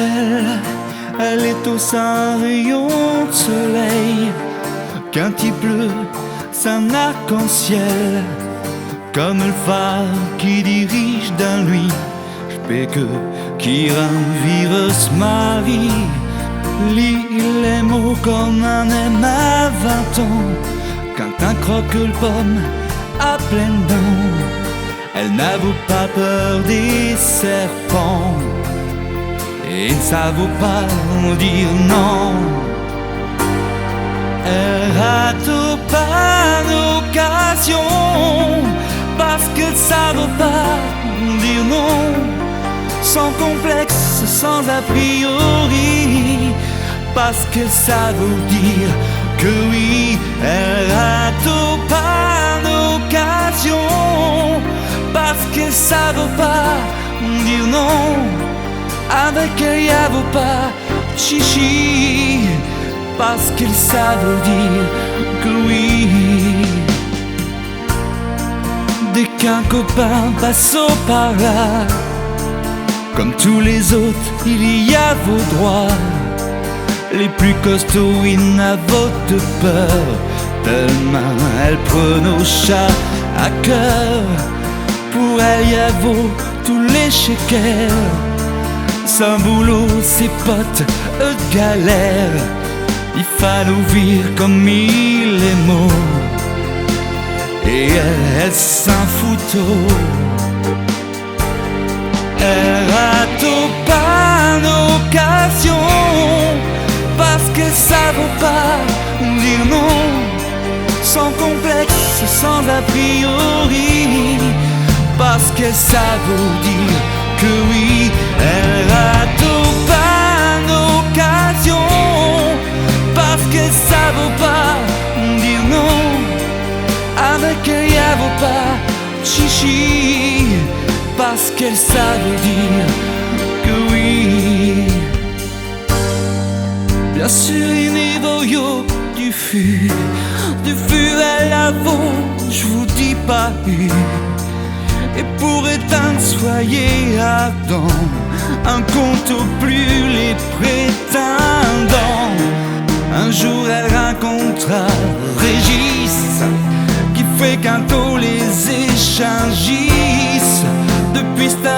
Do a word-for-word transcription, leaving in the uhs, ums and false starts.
Elle, elle est au sein rayon de soleil. Quand i pleut, c'est un arc-en-ciel, comme le phare qui dirige dans lui. Je peux que qui ravire ce mari. Li, il aime comme on aime à vingt ans, quand on croque le pomme à pleines dents. Elle n'avot pas peur des serpents et ne savot pas dire non. Elle rate pas d'occasion parce qu'elle savot pas dire non. Sans complexe, sans a priori, parce qu'elle savot dire que oui. Elle rate pas d'occasion parce qu'elle savot pas dire non. Avec elle, y avot pas chichi, parce qu'elle savot dire que oui. Dès qu'un copain passot par là, comme tous les autres, il y avot droit. Les plus costauds, i n'avottent peur, tellement elle prenot cha à cœur. Pour elle, y avot tous les chez qu'elle. Sans boulot, ses potes, eux, galèrent. I fallot vivre comme il aimot. Et elle, elle s'en foutot. Elle rate pas d'occasion parce qu'elle savot pas dire non. Sans complexe, sans a priori, parce qu'elle savot dire que oui. Elle rate pas d'occasion parce qu'elle savot pas dire non. Avec elle, y avot pas chichi, parce qu'elle savot dire que oui. Bien sûr, i n'avot yot du feu, du feu à l'avant, je vous dis pas eu. Et pour éteindre, soyez ardents, on compte plus les prétendants. Un jour, elle rencontra Régis, qui fréquentot les échangistes. Depuis ce temps,